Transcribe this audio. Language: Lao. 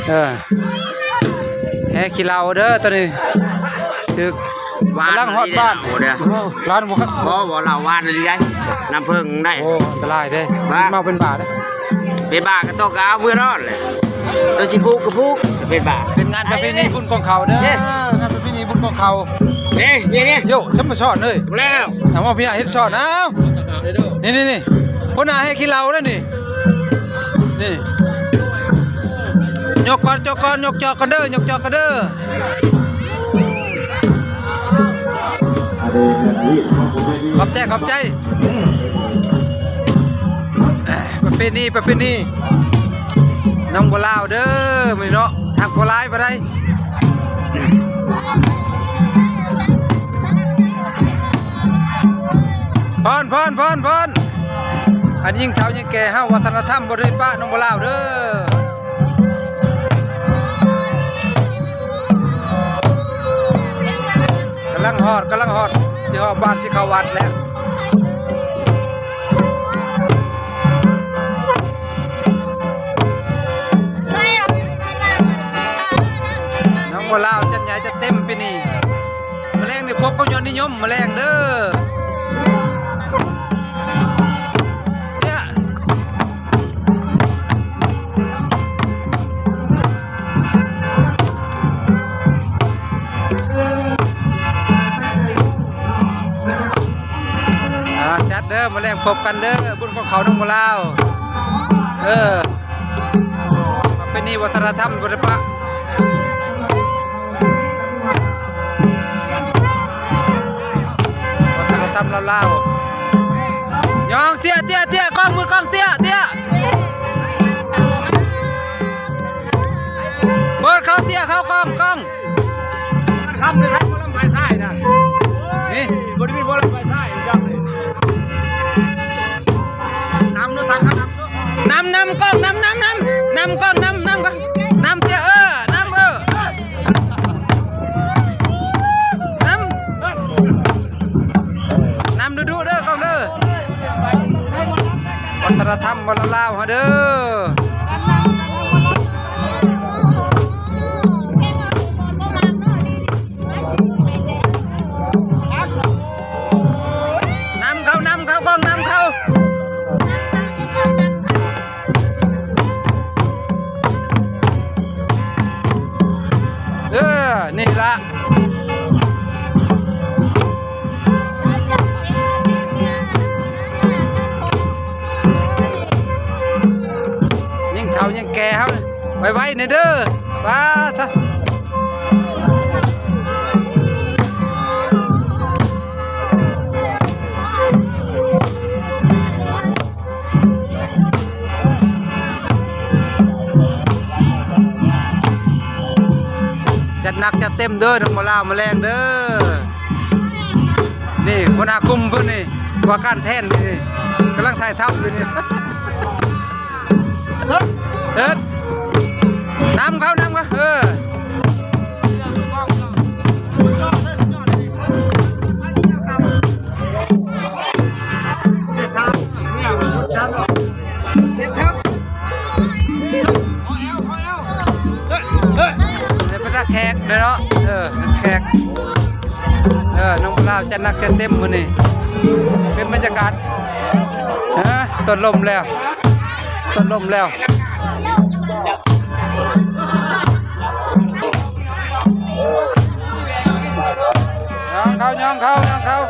ເອີ ແຫ່ຂີ້ເຫຼົ້າເດີ ຕອນນີ້ຖືກ ວານ ກຳລັງຮອດບ້ານ ນີ້ເດ້ ໂອ້ ຫຼານບໍ່ຄັກ ບໍ່ ບໍ່ ເຫຼົ້າວານນີ້ໄດ໋ ນ້ຳເຜິ້ງໄດ້ ໂອ້ ອັນຕະລາຍເດ້ ບ້າ ເມົາເປັນບ້າເດ້ ເປັນບ້າກໍຕ້ອງກະເອົາເມືອນອນແຫຼະ ຕົວຊິຜູກກໍຜູກ ເປັນບ້າ ເປັນງານປະເພນີບຸນກອງເຂົ້າເດີ ເອີ ເປັນງານປະເພນີບຸນກອງເຂົ້າ ເດ້ ນີ້ໆ ໂຢ ທຳມະຊາດເລີຍ ແລ້ວ ເອົາມາເພຍເຮັດຊາດ ເອົາ ນີ້ໆໆ ຫົວໜ້າແຫ່ຂີ້ເຫຼົ້າເດ້ນີ້ ນີ້ ຍົກກ່ອນ ຍົກກ່ອນ ຍົກຈອກກ່ອນເດີ ຍົກຈອກກ່ອນເດີ ຂອບໃຈ ຂອບໃຈ ປະເພນີ ປະເພນີ ນ້ອງບົວລາວເດີ ມື້ນີ້ເນາະ ຮັກບໍ່ຫຼາຍບໍ່ໄດ້ ພອນ ພອນ ພອນ ພອນ ອັນຍິ່ງເຖົ້າຍິ່ງແກ່ເຮົາ ວັດທະນະທຳບໍ່ໄດ້ປະ ນ້ອງບົວລາວເດີ ກຳລັງຮອດ ກຳລັງຮອດ ຊິຮອດບ້ານ ຊິເຂົ້າວັດແລ້ວ ນ້ອງບົວລາວຈັດໃຫຍ່ຈັດເຕັມປີນີ້ ມື້ແລງນີ້ພົບກັບຍອດນິຍົມມື້ແລງເດີ ເອີ ອ່າ ຈັດເດີ ມື້ແລງພົບກັນເດີ ບຸນຂອງເຂົານ້ອງບົວລາວ ເອີ ປະເພນີວັດທະນະທຳບຸລະປະ ວັດທະນະທຳລາວໆ ຍອງເຕ້ຍ ເຕ້ຍ ເຕ້ຍ ກ້ອງ ມືກ້ອງ ເຕ້ຍ ເຕ້ຍ ເປີດເຂົ້າ ເຕ້ຍ ເຂົ້າກ້ອງ ກ້ອງ ຄຳນີ້ ຄຳໝໍລຳໄຟຊ້າຍນະ ນີ້ ບໍ່ໄດ້ມີໝໍລຳໄຟຊ້າຍຈັກເລີຍ ນຳເນາະ ສັງຄະນຳເນາະ ນຳ ນຳກ້ອງ ນຳ ນຳ ນຳ ນຳກ້ອງ ນຳ ນຳກ້ອງ ນຳເຕ້ຍ ເອີ ນຳ ເອີ ນຳ ນຳດຸໆເດີກ້ອງເດີ ວັດທະນະທຳວັນລາວເຮົາເດີ ນຳເຂົາ ນຳເຂົາ ກ້ອງ ນຳເຂົາ ເອີ ນີ້ລະ ຍິ່ງເຖົ້າຍິ່ງແກ່ເຮົາ ໄວໆ ແດ່ເດີ ວ່າຊະ ຈັດໜັກຈັດເຕັມເດີ ນ້ອງບ່າວລາວ ມື້ແລງເດີ ນີ້ຫົວໜ້າກຸ່ມເພິ່ນນີ້ ວ່າການແທນນີ້ ກຳລັງຖ່າຍທຳຢູ່ນີ້ ເຮັດ ນຳເຂົາ ນຳເຂົາ ເອີ ເປັນຕາແຂກເດ້ເນາະ ເອີ ແຂກ ເອີ ນ້ອງບ່າວລາວ ຈັດໜັກຈັດເຕັມມື້ນີ້ ເປັນບັນຍາກາດ ເອີ ຕົ້ນລົມແລ້ວ ຕົ້ນລົມແລ້ວ ຍ່ອງເຂົາ ຍ່ອງເຂົາ ຍ່ອງເຂົາ.